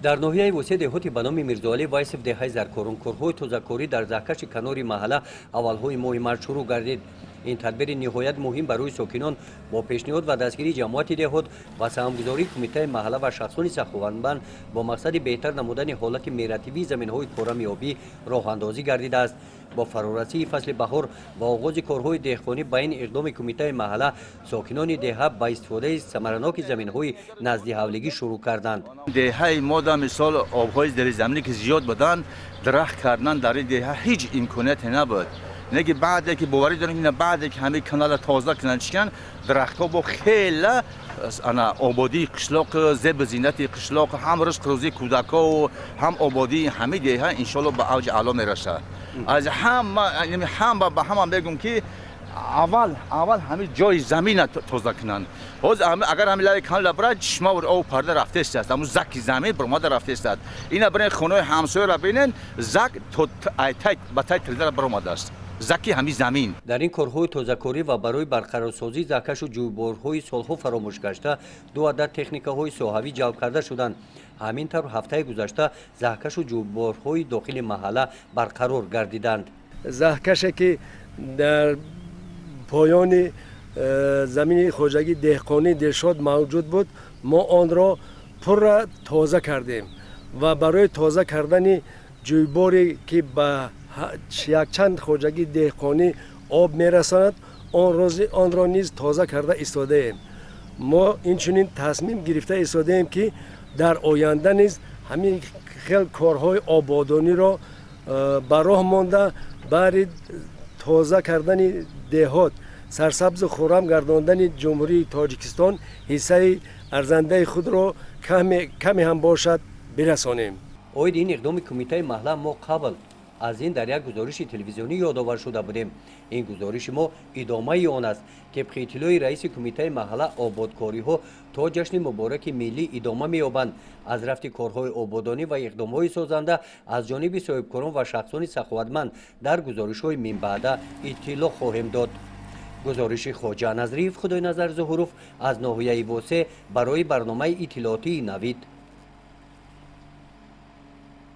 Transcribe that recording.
Дар ноҳияи Восеъ, деҳоти ба номи Мирзоалӣ Вайсов, деҳаи Заркорон, корҳои тозакорӣ дар заҳкаши канори маҳалла аввалҳои моҳи март шурӯъ гардид. Ин тадбири ниҳоят муҳим барои сокинон бо пешниҳод ва дастгирии ҷамоати деҳот ва саҳмгузории кумитаи маҳалла ва шахсони саховатманд бо мақсади беҳтар намудани ҳолати мелиоративии заминҳои корами обӣ роҳандозӣ гардидааст. Бо фарорасии фасли баҳор ва оғози корҳои деҳқонӣ ба ин иқдоми кумитаи маҳалла сокинони деҳа ба истифодаи самараноки заминҳои назди ҳавлигӣ шурӯъ карданд. Деҳаи мо дар мисол обҳои зеризаминӣ ки зиёд буданд, дарахт кардан дар ин деҳа ҳеҷ имконияте набуд. Неки баъде ки боварӣ дорем, ки баъде ки ҳамаи канала тоза кунанд, чикан дарахтҳо бо хела ана ободии қишлоқ, зебу зинати қишлоқ, ҳам ризқ рӯзии кӯдакҳо, ҳам ободии ҳамаи деҳа иншоалло ба авҷи аъло мерасад. Аз ҳама ҳама ба ҳама мегӯм, ки аввал аввал ҳамин ҷои замина тоза кунанд. Ҳозир агар ҳамин лаби канала бирад, чишма об парда рафтааст, ҳамун заки замин баромада рафтааст. Ина бирен, хонаҳои ҳамсояро бинен, зак то ба тай тилдара баромадааст, заки ҳамин замин. Дар ин корҳои тозакорӣ ва барои барқарорсозии заҳкашу ҷӯйборҳои солҳо фаромӯш гашта ду адад техникаҳои соҳавӣ ҷалб карда шуданд. Ҳамин тавр, ҳафтаи гузашта заҳкашу ҷӯйборҳои дохили маҳалла барқарор гардиданд. Заҳкаше ки дар поёни замини хоҷагии деҳқонии Дилшод мавҷуд буд, мо онро пурра тоза кардем ва барои тоза кардани ҷӯйборе, ки ба якчанд хоҷагии деҳқонӣ об мерасонад, онро низ тоза карда истодаем. Мо инчунин тасмим гирифта истодаем, ки дар оянда низ ҳамин хел корҳои ободониро ба роҳ монда, баҳри тоза кардани деҳот, сарсабзу хуррам гардондани Ҷумҳурии Тоҷикистон ҳиссаи арзандаи худро каме ҳам бошад бирасонем. Оиди ин иқдоми кумитаи маҳалла мо қабл аз ин дар як гузориши телевизионӣ ёдовар шуда будем. Ин гузориши мо идомаи он аст. Тибқи иттилои раиси кумитаи маҳалла, ободкориҳо то ҷашни мубораки миллӣ идома меёбанд. Аз рафти корҳои ободонӣ ва иқдомҳои созанда аз ҷониби соҳибкорон ва шахсони саховатманд дар гузоришҳои минбаъда иттилоъ хоҳем дод. Гузориши Хоҷа Назриев, Худойназар Зуҳуров аз ноҳияи Восеъ барои барномаи иттилоотии «Навид».